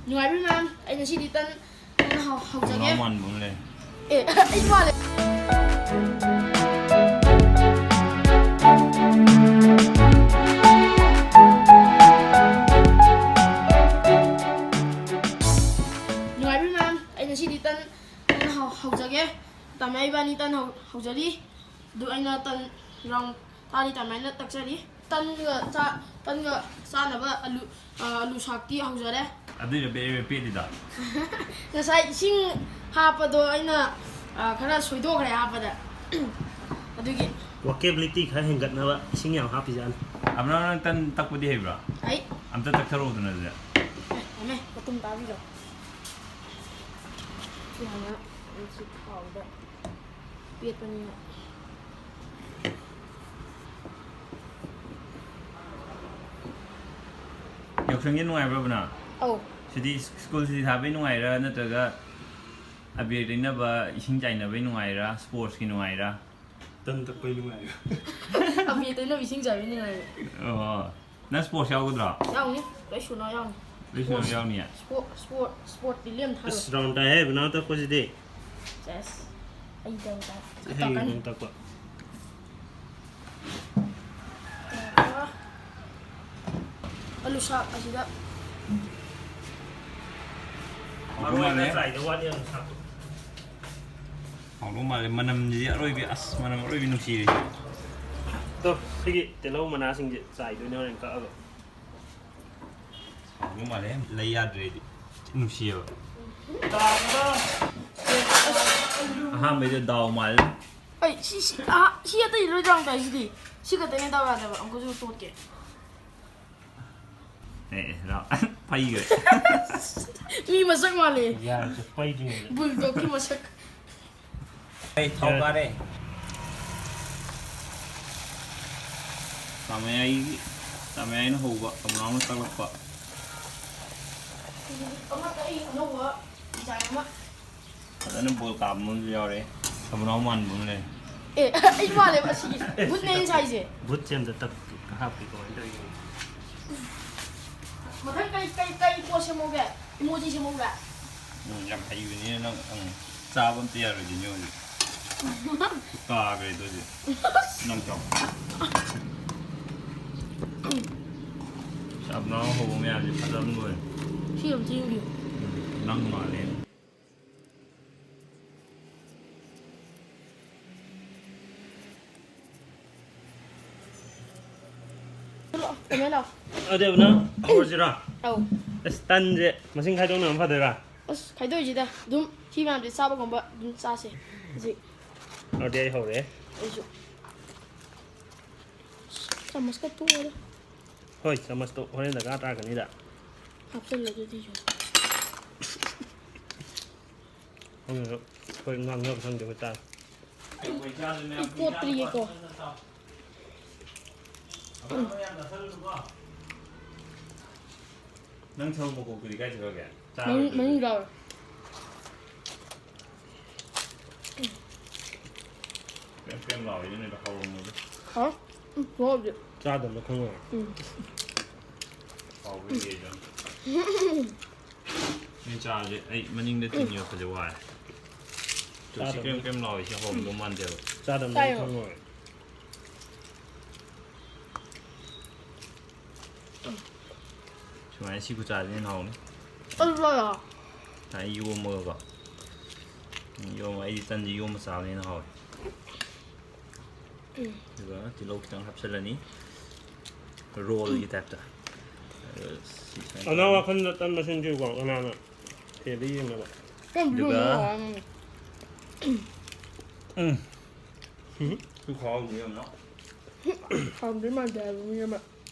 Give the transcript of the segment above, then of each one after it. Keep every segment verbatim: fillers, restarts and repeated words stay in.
ꯅꯨꯡꯉꯥꯏꯕꯤ ꯃꯌꯥꯝ, ꯑꯩ ꯉꯁꯤꯗꯤ ꯇꯟ, ꯇꯟ ꯍꯧ-, ꯍꯧꯖꯒꯦ꯫ ꯃꯅꯥꯎ ꯃꯥꯟꯕ ꯑꯃ ꯂꯩ꯫ ꯑꯦ, ꯑꯩ ꯃꯥꯜꯂꯦ꯫ ꯅꯨꯡꯉꯥꯏꯕꯤ ꯃꯌꯥꯝ, ꯑꯩ ꯉꯁꯤꯗꯤ ꯇꯟ, ꯇꯟ ꯍꯧ-, ꯍꯧꯖꯒꯦ꯫ ꯇꯥꯃꯣ ꯏꯕꯥꯅꯤ ꯇꯟ ꯍꯧ-, ꯍꯧꯖꯔꯤ꯫ ꯑꯗꯨ ꯑꯩꯅ ꯇꯟ ꯔꯥꯎꯟ ꯇꯥꯔꯤ ꯇꯥꯃꯥꯏꯅ ꯇꯛꯆꯔꯤ꯫ ꯇꯟꯒ ꯆꯥ-, ꯇꯟꯒ ꯆꯥꯅꯕ ꯑꯂꯨ, ꯑ, ꯑꯂꯨ ꯁꯥꯛꯇꯤ ꯍꯧꯖꯔꯦ꯫ ꯑꯗꯨꯏꯔ ꯕꯦꯔꯦ ꯕꯦꯔꯦ ꯄꯦꯠꯂꯤꯗꯣ? ꯉꯁꯥꯏ ꯏꯁꯤꯡ ꯍꯥꯞꯄꯗꯣ ꯑꯩꯅ, ꯑ, ꯈꯔ ꯁꯣꯏꯗꯣꯛꯈ꯭ꯔꯦ ꯍꯥꯞꯄꯗ꯫ ꯑꯗꯨꯒꯤ꯫ Workability ꯈꯔ ꯍꯦꯟꯒꯠꯅꯕ ꯏꯁꯤꯡ ꯌꯥꯝ ꯍꯥꯞꯄꯤꯖꯥꯠꯅꯤ꯫ ꯑꯕ꯭ꯔꯥ, ꯅꯪ ꯇꯟ ꯇꯛꯄꯗꯤ ꯍꯩꯕ꯭ꯔꯥ? ꯍꯩ꯫ ꯑꯝꯇ ꯇꯛꯊꯔꯛꯎꯗꯅ ꯑꯗꯨꯗꯤ꯫ ꯑꯦ, ꯊꯝꯃꯦ, ꯃꯇꯨꯝ ꯇꯥꯕꯤꯔꯣ꯫ ꯁꯤ ꯍꯥꯟꯅ ꯁꯤ ꯊꯥꯎꯗ ꯄꯦꯠꯄꯅꯤꯅ꯫ ꯌꯥꯎꯁꯪꯁꯦ ꯅꯨꯡꯉꯥꯏꯕ꯭ꯔꯕ ꯅꯪ? ꯑꯧ꯫ ꯁꯤꯗꯤ ꯁ꯭ꯀꯨꯜ ꯁꯨꯇꯤ ꯊꯥꯕꯩ ꯅꯨꯡꯉꯥꯏꯔꯥ, ꯅꯠꯇ꯭ꯔꯒ ꯑꯕꯦꯔ ꯇꯩꯅꯕ, ꯏꯁꯤꯡ ꯆꯥꯏꯅꯕꯩ ꯅꯨꯡꯉꯥꯏꯔꯥ, ꯁ꯭ꯄꯣꯔꯠꯁꯀꯤ ꯅꯨꯡꯉꯥꯏꯔꯥ? ꯇꯟ ꯇꯛꯄꯩ ꯅꯨꯡꯉꯥꯏꯔꯥ? ꯑꯕꯦꯔ ꯇꯩꯅꯕ, ꯏꯁꯤꯡ ꯆꯥꯏꯕꯩ ꯅꯨꯡꯉꯥꯏꯔꯥ? ꯑꯣ꯫ ꯅꯪ ꯁ꯭ꯄꯣꯔꯠꯁ ꯌꯥꯎꯒꯗ꯭ꯔꯣ? ꯌꯥꯎꯅꯤ꯫ ꯂꯣꯏ ꯁꯨꯅ ꯌꯥꯎꯅꯤ꯫ ꯂꯣꯏ ꯁꯨꯅ ꯌꯥꯎꯅꯤ? ꯁ꯭ꯄꯣꯔꯠ, ꯁ꯭ꯄꯣꯔꯠ, ꯁ꯭ꯄꯣꯔꯠꯇꯤ ꯂꯦꯝ ꯊꯥꯔꯣꯏ꯫ ꯑꯁ, ꯔꯥꯎꯟ ꯇꯥꯏꯍꯦ, ꯕꯅꯥꯎ ꯇꯛꯄꯁꯤꯗꯤ꯫ ꯁꯦꯁ꯫ ꯑꯩ ꯒ꯭ꯌꯥꯟ ꯇꯥꯏ꯫ ꯍꯌꯦꯡ ꯇꯛꯀꯅꯤ꯫ ꯅꯪ ꯇꯛꯄ꯫ ꯑꯂꯨ ꯁꯥꯛ ꯑꯁꯤꯗ꯫ ꯍꯥꯎꯗꯧ ꯃꯔꯣꯏ ꯃꯥꯜꯂꯦ꯫ ꯈꯔ ꯆꯥꯏꯗꯧ ꯋꯥꯠꯂꯤ ꯑꯂꯨ ꯁꯥꯛꯇꯣ꯫ ꯍꯥꯎꯗꯧ ꯃꯥꯜꯂꯦ꯫ ꯃꯅꯝꯁꯤꯗꯤ ꯑꯔꯣꯏꯕꯤ, ꯑꯁ, ꯃꯅꯝ ꯑꯔꯣꯏꯕꯤ ꯅꯨꯡꯁꯤꯔꯦ꯫ ꯇꯣ, ꯁꯤꯒꯤ ꯇꯤꯜꯍꯧ ꯃꯅꯥꯁꯤꯡꯁꯦ ꯆꯥꯏꯗꯣꯏꯅꯦ ꯍꯣꯔꯦꯟ ꯀꯛꯑꯒ꯫ ꯍꯥꯎꯗꯧ ꯃꯥꯜꯂꯦ꯫ ꯂꯩ ꯌꯥꯗ꯭ꯔꯦ ꯑꯩꯗꯤ꯫ ꯊꯤ ꯅꯨꯡꯁꯤꯌꯦꯕ꯫ ꯑꯍꯥꯟꯕꯩꯗ ꯗꯥꯎ ꯃꯥꯜꯂꯦ꯫ ꯑꯩ ꯁꯤ, ꯁꯤ, ꯑꯍꯥ, ꯁꯤ ꯑꯇꯩ ꯂꯣꯏ ꯗꯥꯎ ꯇꯥꯏ ꯁꯤꯗꯤ꯫ ꯁꯤ ꯈꯛꯇꯅꯦ ꯗꯥꯎ ꯌꯥꯗꯕ꯫ ꯑꯃꯨꯛꯀꯁꯨ ꯇꯣꯠꯀꯦ꯫ ꯑꯦ, ꯑꯦ, ꯂꯥꯎ꯫ ꯐꯩꯈ꯭ꯔꯦ꯫ ꯃꯤ ꯃꯁꯛ ꯃꯥꯜꯂꯦ꯫ ꯌꯥꯔꯦ, ꯄꯩꯗ꯭ꯔꯤꯉꯩꯗ꯫ ꯕꯨꯜꯗꯣꯒꯀꯤ ꯃꯁꯛ꯫ ꯑꯩ ꯊꯥꯎ ꯌꯥꯔꯦ꯫ ꯀꯥꯔꯦ꯫ ꯇꯥꯃꯌꯥꯏꯒꯤ, ꯇꯥꯃꯌꯥꯏꯅ ꯍꯧꯕ, ꯇꯥꯃꯣꯅꯥꯎꯅ ꯇꯥꯛꯂꯛꯄ꯫ ꯑꯃꯠꯇ ꯑꯩ ꯑꯅꯧꯕ ꯗꯤꯖꯥꯏꯟ ꯑꯃ꯫ ꯐꯖꯅ ꯕꯣꯜ ꯀꯥꯞꯄ ꯑꯃꯁꯨ ꯌꯥꯎꯔꯦ꯫ ꯇꯥꯃꯣꯅꯥꯎ ꯃꯥꯟꯕ ꯑꯃ ꯂꯩ꯫ ꯑꯦ, ꯑꯩ ꯃꯥꯜꯂꯦꯕ ꯑꯁꯤꯒꯤ꯫ ꯑꯦ, ꯕꯨꯠꯅꯦ ꯑꯩꯅ ꯁꯥꯏꯁꯦ꯫ ꯕꯨꯠꯁꯦ ꯑꯝꯇ ꯇꯛ-, ꯍꯥꯞꯀꯦ, ꯀꯃꯥꯏꯅ ꯇꯧꯔꯤꯅꯣ? ꯃꯊꯪ ꯀꯩ ꯀꯩ ꯀꯩ ꯄꯣꯠ ꯁꯦꯝꯍꯧꯒꯦ? ꯏꯃꯣꯖꯤ ꯁꯦꯝꯍꯧꯕ꯭ꯔꯥ? ꯎꯝ, ꯌꯥꯝ ꯍꯩꯕꯅꯤꯅ ꯅꯪ, ꯎꯝ, ꯆꯥꯕ ꯑꯝꯇ ꯌꯥꯔꯣꯏꯗꯣꯏꯅꯦ ꯍꯧꯖꯤꯛ꯫ ꯀꯥꯈ꯭ꯔꯦ ꯑꯗꯨꯗꯤ꯫ ꯅꯪ ꯆꯥꯎ꯫ ꯆꯥꯛꯅꯥꯎ ꯍꯧꯕ ꯃꯌꯥꯝꯁꯦ ꯐꯖꯅ ꯂꯣꯏꯔꯦ꯫ ꯁꯤ ꯑꯝꯇ ꯌꯦꯡꯕꯤꯌꯨ꯫ ꯎꯝ, ꯅꯪ ꯃꯥꯜꯂꯦ꯫ ꯂꯥꯛꯑꯣ, ꯀꯩꯅꯣ ꯂꯥꯛꯑꯣ꯫ ꯑꯗꯨ ꯅꯪ ꯍꯧꯔꯁꯤꯔꯥ? ꯑꯧ꯫ ꯑꯁ, ꯇꯟꯁꯦ ꯃꯁꯤꯡ ꯈꯥꯏꯗꯣꯛꯅꯕ ꯐꯗꯣꯏꯔꯥ? ꯑꯁ, ꯈꯥꯏꯗꯣꯛꯏꯁꯤꯗ꯫ ꯑꯗꯨꯝ ꯁꯤ ꯃꯌꯥꯝꯁꯦ ꯆꯥꯕꯒꯨꯝꯕ ꯑꯗꯨꯝ ꯆꯥꯁꯦ꯫ ꯍꯧꯖꯤꯛ꯫ ꯑꯗꯨꯗꯤ ꯑꯩ ꯍꯧꯔꯦ꯫ ꯑꯩꯁꯨ꯫ ꯆꯥꯃꯁꯀ ꯇꯣꯛꯑꯣꯗ꯫ ꯍꯣꯏ, ꯆꯥꯃꯁꯇꯣ ꯍꯣꯔꯦꯟ ꯗꯔꯀꯥꯔ ꯇꯥꯔꯛꯀꯅꯤꯗ꯫ ꯍꯥꯞꯆꯜꯂꯣ ꯑꯗꯨꯗꯤ ꯁꯨꯝ꯫ ꯑꯗꯨꯅ ꯑꯩꯈꯣꯏ ꯉꯥꯡꯅꯕ ꯈꯪꯗꯦ ꯍꯥꯏꯇꯥꯔꯦ꯫ ꯑꯩ ꯀꯣꯠꯇ꯭ꯔꯤꯌꯦꯀꯣ꯫ ꯅꯪ ꯁꯔꯨ ꯃꯀꯣꯛꯇꯨꯗꯤ ꯀꯥꯏ ꯆꯠꯈ꯭ꯔꯒꯦ? ꯃꯅꯨꯡ, ꯆꯥꯔꯣꯏꯗ꯭ꯔꯗꯤ? ꯃꯅꯨꯡ ꯌꯥꯎꯔꯦ꯫ ꯄꯦꯝ ꯄꯦꯝ ꯂꯥꯎꯔꯤꯗꯨꯅ ꯍꯥꯎꯔꯝꯃꯣꯏꯗ꯫ ꯍꯥꯎ? ꯎꯝ, ꯍꯥꯎꯗꯦ꯫ ꯆꯥꯗꯕꯅ ꯈꯪꯉꯣꯏ꯫ ꯎꯝ꯫ ꯍꯥꯎꯕ꯭ꯔꯥ ꯌꯦꯡꯒꯦ ꯑꯝꯇ꯫ ꯃꯤ ꯆꯥꯁꯦ ꯑꯩ ꯃꯅꯤꯡꯗ ꯇꯤꯟ ꯌꯣꯠꯄꯁꯦ ꯋꯥꯔꯦ꯫ ꯇꯨ ꯁꯤ ꯆꯥꯗꯕꯅ ꯀ꯭ꯔꯦꯝ ꯀ꯭ꯔꯦꯝ ꯂꯥꯎꯔꯤꯁꯦ ꯍꯥꯎꯔꯝꯗꯧ ꯃꯥꯟꯗꯦꯕ꯫ ꯆꯥꯗꯕꯅ ꯆꯥꯏꯌꯣ꯫ ꯈꯪꯉꯣꯏ꯫ ꯁꯨꯃꯥꯏꯅ ꯁꯤ ꯈꯨꯆꯥꯁꯤꯅ ꯍꯦꯟꯅ ꯍꯥꯎꯅꯤ꯫ ꯑꯗꯨ ꯂꯣꯏꯔꯣ? ꯁꯨꯃꯥꯏꯅ ꯌꯣꯝꯃꯒꯀꯣ꯫ ꯌꯣꯝꯃ, ꯑꯩꯗꯤ ꯇꯟꯁꯤ ꯌꯣꯝꯃ ꯆꯥꯕꯅ ꯍꯦꯟꯅ ꯍꯥꯎꯋꯦ꯫ ꯎꯝ꯫ ꯑꯗꯨꯒ ꯇꯤꯜꯍꯧ ꯈꯤꯇꯪ ꯍꯥꯞꯆꯤꯜꯂꯅꯤ꯫ ꯔꯣꯜꯒꯤ ꯇꯥꯏꯞꯇ꯫ ꯑꯗꯨꯒ ꯁꯤ ꯁꯨꯃꯥꯏꯅ ꯑꯅꯥ ꯇꯧꯔꯅꯤ꯫ ꯋꯥꯈꯜꯗ ꯇꯟꯕ ꯁꯤꯟꯁꯤꯀꯣ, ꯀꯅꯥꯅ ꯍꯦꯜꯂꯤ ꯌꯦꯡꯅꯕ꯫ ꯌꯥꯝ ꯑꯗꯨꯒ ꯂꯨꯝꯃꯦ ꯋꯥ ꯉꯥꯡꯉꯦ꯫ ꯎꯝ꯫ ꯁꯤ ꯈꯨꯍꯥꯎꯁꯤ ꯌꯦꯡꯉꯨ꯫ ꯍꯥꯎꯔꯝꯗꯣꯏ ꯃꯥꯟꯗꯦ ꯍꯥꯏꯕ ꯃꯤ ꯑꯃ꯫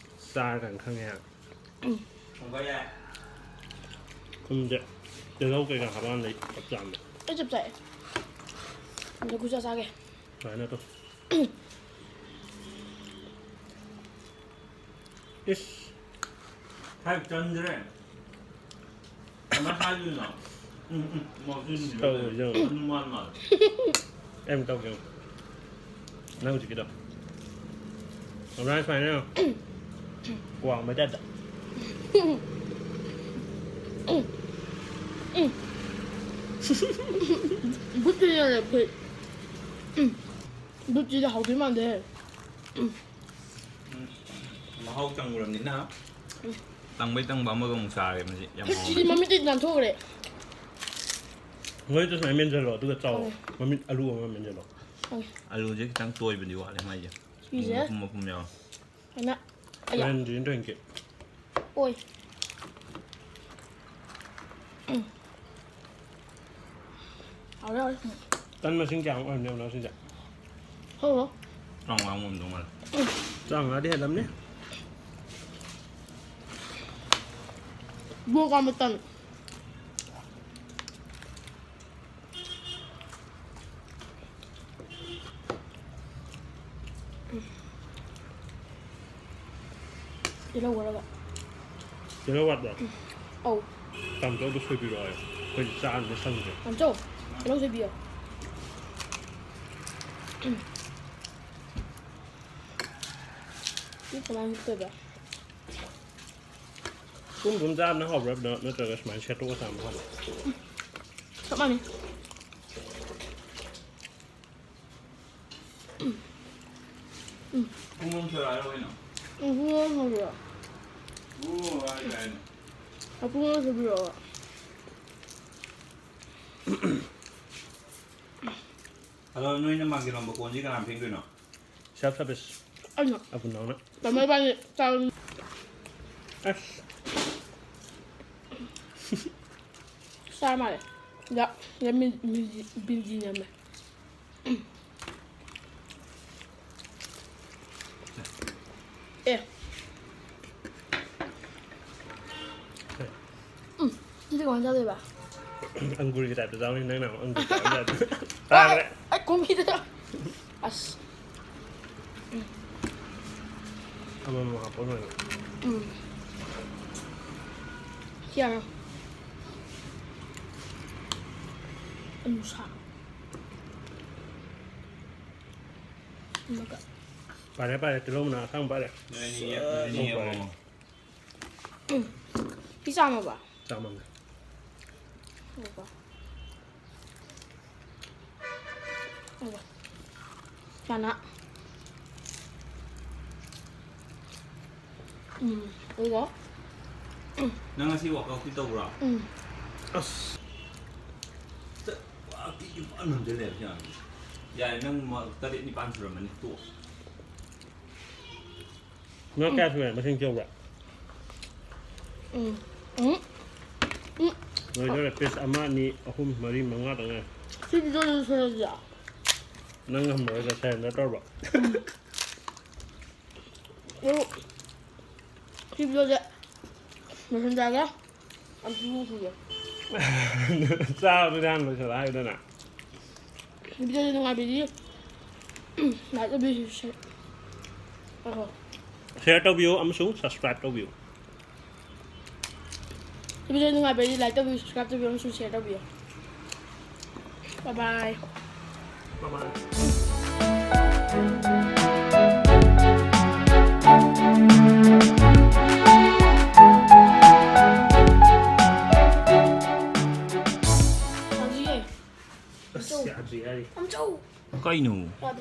ꯆꯥꯔꯀꯥꯟꯗ ꯈꯪꯉꯦ ꯍꯥꯏꯕ꯫ ꯊꯨꯝꯁꯦ ꯇꯤꯜꯍꯧ ꯀꯩꯀꯥ ꯍꯥꯞꯄꯀꯥꯟꯗ ꯑꯩ ꯆꯞ ꯆꯥꯕꯅꯦ꯫ ꯑꯩ ꯆꯞ ꯆꯥꯏ꯫ ꯑꯗꯣ ꯈꯨꯠꯆꯥ ꯆꯥꯒꯦ꯫ ꯁꯨꯃꯥꯏꯅ ꯇꯧ꯫ ꯏꯁ꯫ ꯍꯥꯏ ꯆꯟꯗ꯭ꯔꯦ꯫ ꯀꯃꯥꯏ ꯍꯥꯏꯗꯣꯏꯅꯣ? ꯎꯝ, ꯎꯝ, ꯃꯥꯎꯖꯤꯟꯁꯤꯗ ꯇꯧꯔꯤꯁꯦ ꯌꯦꯡꯉꯣ꯫ ꯍꯅꯨꯃꯥꯟ ꯃꯥꯜꯂꯦ꯫ ꯑꯩ ꯑꯃꯨꯛ ꯇꯧꯒꯦ ꯌꯦꯡꯉꯣ꯫ ꯅꯪ ꯍꯧꯖꯤꯛꯀꯤꯗꯣ꯫ ꯀꯃꯥꯏꯅ ꯁꯨꯃꯥꯏꯅ ꯌꯦꯡꯉꯣ꯫ ꯀ꯭ꯋꯥ ꯃꯩ ꯇꯥꯏꯞꯇ꯫ ꯎꯝ꯫ ꯎꯝ꯫ ꯕꯨꯠꯇꯨ ꯌꯥꯔꯦ, ꯐꯨꯏ꯫ ꯎꯝ꯫ ꯕꯨꯠꯁꯤꯗꯤ ꯍꯥꯎꯗꯣꯏ ꯃꯥꯟꯗꯦ꯫ ꯎꯝ꯫ ꯃꯍꯥꯎ ꯇꯪꯉꯨꯔꯕꯅꯤꯅ, ꯇꯪꯕꯩ ꯇꯪꯕ ꯑꯃꯒ ꯑꯃꯨꯛ ꯆꯥꯔꯦ꯫ ꯃꯁꯤ ꯌꯥꯝ ꯍꯥꯎꯋꯦ꯫ ꯁꯤꯗꯤ ꯃꯃꯤꯠꯇꯩ ꯅꯥꯟꯊꯣꯛꯈ꯭ꯔꯦ꯫ ꯃꯣꯏꯗꯣ ꯁꯨꯃꯥꯏꯅ ꯃꯦꯟꯁꯤꯜꯂꯣ, ꯑꯗꯨꯒ ꯆꯥꯎ꯫ ꯍꯣꯏ꯫ ꯃꯃꯤꯠ ꯑꯂꯨ ꯑꯃ ꯃꯦꯟꯁꯤꯜꯂꯣ꯫ ꯍꯣꯏ꯫ ꯑꯂꯨꯁꯦ ꯈꯤꯇꯪ ꯇꯣꯏꯕꯗꯤ ꯋꯥꯠꯂꯦ ꯃꯥꯏꯁꯦ꯫ ꯁꯤꯁꯦ ꯃꯄꯨꯝ ꯃꯄꯨꯝ ꯌꯥꯎꯋꯦ꯫ ꯑꯩꯅ, ꯑꯌꯥ꯫ ꯍꯣꯔꯦꯟ ꯗ꯭ꯔꯤꯟ ꯇꯧꯔꯤꯟꯀꯤ꯫ ꯑꯣꯏ꯫ ꯎꯝ꯫ ꯍꯥꯎꯔꯦ, ꯍꯥꯎꯔꯦ꯫ ꯎꯝ꯫ ꯇꯟ ꯃꯁꯤꯡ ꯀꯌꯥꯃꯨꯛ ꯑꯣꯏꯔꯝꯅꯤ ꯌꯦꯡꯉꯨꯅꯦ ꯁꯤꯁꯦ? ꯈꯪꯗꯦ꯫ ꯇꯔꯥꯃꯉꯥꯃꯨꯛ ꯑꯣꯏꯔꯝꯗꯧ ꯃꯥꯜꯂꯦ꯫ ꯎꯝ꯫ ꯇꯔꯥꯃꯉꯥꯗꯤ ꯍꯦꯜꯂꯝꯅꯤ꯫ ꯕꯣ ꯀꯥꯝꯕ ꯇꯟ꯫ ꯇꯤꯜꯍꯧ ꯈꯔꯒ꯫ ꯇꯤꯜꯍꯧ ꯋꯥꯠꯄ꯭ꯔꯣ? ꯑꯧ꯫ ꯇꯥꯃꯣꯆꯧꯗꯣ ꯁꯣꯏꯕꯤꯔꯛꯑꯣ ꯍꯥꯏꯌꯣ꯫ ꯑꯩꯈꯣꯏꯗꯤ ꯆꯥꯅꯕ ꯁꯪꯗ꯭ꯔꯦ꯫ ꯇꯥꯃꯣꯆꯧ, ꯇꯤꯜꯍꯧ ꯁꯣꯏꯕꯤꯌꯣ꯫ ꯁꯤ ꯀꯃꯥꯏꯅ ꯍꯨꯠꯇꯣꯏꯕ? ꯄꯨꯝ ꯄꯨꯝ ꯆꯥꯕꯅ ꯍꯥꯎꯕ꯭ꯔꯥ, ꯅꯠꯇ꯭ꯔꯒ ꯁꯨꯃꯥꯏꯅ ꯁꯦꯠꯇꯣꯛꯑ ꯆꯥꯕꯅ ꯍꯥꯎꯕ꯭ꯔꯥ? ꯆꯞ ꯃꯥꯟꯅꯩ꯫ ꯎꯝ꯫ ꯎꯝ꯫ ꯄꯨꯡ ꯑꯃ ꯁꯣꯏꯔꯛꯑꯔꯣꯏꯅ꯫ ꯎꯝ, ꯄꯨꯡ ꯑꯃ ꯁꯣꯏꯔꯛꯑꯣ꯫ ꯄꯨꯡ ꯑꯃ ꯍꯥꯏꯗꯥꯏꯅꯦ꯫ ꯑ, ꯄꯨꯡ ꯑꯃ ꯁꯣꯏꯕꯤꯔꯛꯑꯣ꯫ ꯑꯗꯣ ꯅꯣꯏꯅ ꯃꯥꯡꯖꯤꯜꯂꯝꯕ ꯀꯣꯟꯁꯤ ꯀꯅꯥꯅ ꯐꯦꯡꯗꯣꯏꯅꯣ? Self service꯫ ꯑꯩꯅ꯫ ꯑꯕꯨ ꯅꯥꯎꯅ꯫ ꯇꯥꯃꯣ ꯏꯕꯥꯅꯤ ꯆꯥꯕ꯫ ꯑꯁ꯫ ꯆꯥ ꯃꯥꯜꯂꯦ꯫ ꯌꯥ, ꯌꯥ, ꯃꯤ-, ꯃꯤ-, ꯕꯤꯟꯖꯤ ꯅꯝꯃꯦ꯫ ꯑꯦ꯫ ꯎꯝ, ꯁꯤꯗꯤ ꯀꯃꯥꯏꯅ ꯆꯥꯗꯣꯏꯕ? ꯑꯪꯒꯨꯔꯒꯤ type ꯇ ꯆꯥꯎꯅꯤ, ꯅꯪꯅ ꯑꯃꯨꯛ ꯑꯪꯒꯨꯔ ꯆꯥꯕ type ꯇ꯫ ꯇꯥꯈ꯭ꯔꯦ꯫ ꯑꯩ ꯈꯣꯡꯕꯤꯗ꯫ ꯑꯁ꯫ ꯎꯝ꯫ ꯑꯃꯃꯝ ꯍꯥꯞꯄꯣ ꯂꯣꯏꯅ꯫ ꯎꯝ꯫ ꯁꯤ ꯌꯥꯔꯣ? ꯑꯂꯨ ꯁꯥꯛ꯫ ꯑꯃꯒ꯫ ꯄꯥꯏꯔꯦ, ꯄꯥꯏꯔꯦ, ꯇꯤꯜꯍꯧ ꯃꯅꯥ ꯑꯁꯥꯡꯕ ꯄꯥꯏꯔꯦ꯫ ꯅꯣꯏ ꯑꯅꯤ ꯌꯦ-, ꯅꯣꯏ ꯑꯅꯤ ꯌꯦꯡꯉꯣ꯫ ꯁꯤ ꯆꯥꯝꯃꯕ? ꯆꯥꯝꯃꯝꯅꯦ꯫ ꯉꯥꯏꯈꯣ꯫ ꯉꯥꯏꯈꯣ꯫ ꯆꯥꯅ꯫ ꯎꯝ, ꯑꯗꯨꯒ ꯅꯪ ꯉꯁꯤ workoutꯇꯤ ꯇꯧꯕ꯭ꯔꯣ? ꯎꯝ꯫ ꯑꯁ꯫ ꯆꯠ-, workoutꯇꯤ ꯐꯖꯅ ꯅꯝꯖꯜꯂꯦꯕ ꯁꯤ ꯑꯉꯥꯡꯁꯦ꯫ ꯌꯥꯔꯦ, ꯅꯪ ꯃ-, ꯇꯔꯦꯠ ꯅꯤꯄꯥꯟ ꯁꯨꯔꯝꯃꯅꯤ, ꯇꯣꯛꯑꯣ꯫ ꯅꯪ ꯀꯌꯥ ꯁꯨꯔꯦ? ꯃꯁꯤꯡ ꯊꯤꯍꯧꯕ꯭ꯔꯥ? ꯎꯝ꯫ ꯎꯝ꯫ ꯎꯝ꯫ ꯂꯣꯏꯗꯧꯔꯦ꯫ Piece ꯑꯃ, ꯑꯅꯤ, ꯑꯍꯨꯝ, ꯃꯔꯤ, ꯃꯉꯥ ꯇꯪ ꯉꯥꯏꯔꯦ꯫ ꯁꯤ videoꯗꯨ ꯁꯣꯏꯔꯁꯤꯔꯥ? ꯅꯪ ꯉꯝꯃꯔꯣꯏꯗ, surrender ꯇꯧꯔꯕ? ꯎꯝ꯫ ꯑꯗꯨ ꯁꯤ videoꯁꯦ ꯂꯣꯏꯁꯤꯟꯖꯔꯒꯦ꯫ ꯌꯥꯝ ꯊꯤꯅ ꯅꯨꯡꯁꯤꯌꯦ꯫ ꯆꯥꯕꯗꯨꯗꯤ ꯍꯥꯟꯅ ꯂꯣꯏꯁꯤꯜꯂꯣ ꯍꯥꯏꯌꯨꯗꯅ꯫ Videoꯁꯦ ꯅꯨꯡꯉꯥꯏꯕꯤꯔꯗꯤ like ꯇꯧꯕꯤꯌꯨ, share꯫ ꯑꯍꯣ꯫ Share ꯇꯧꯕꯤꯌꯨ ꯑꯃꯁꯨꯡ subscribe ꯇꯧꯕꯤꯌꯨ꯫ Videoꯁꯦ ꯅꯨꯡꯉꯥꯏꯕꯤꯔꯗꯤ like ꯇꯧꯕꯤꯌꯨ, subscribe ꯇꯧꯕꯤꯌꯨ ꯑꯃꯁꯨꯡ share ꯇꯧꯕꯤꯌꯨ꯫ Bye bye꯫ Bye bye꯫ ꯌꯥꯗ꯭ꯔꯤꯌꯦ꯫ ꯑꯁ, ꯌꯥꯗ꯭ꯔꯤ ꯍꯥꯏꯔꯤ꯫ ꯑꯝꯆꯧ꯫ ꯀꯩꯅꯣ? ꯌꯥꯗ꯭ꯔꯤ꯫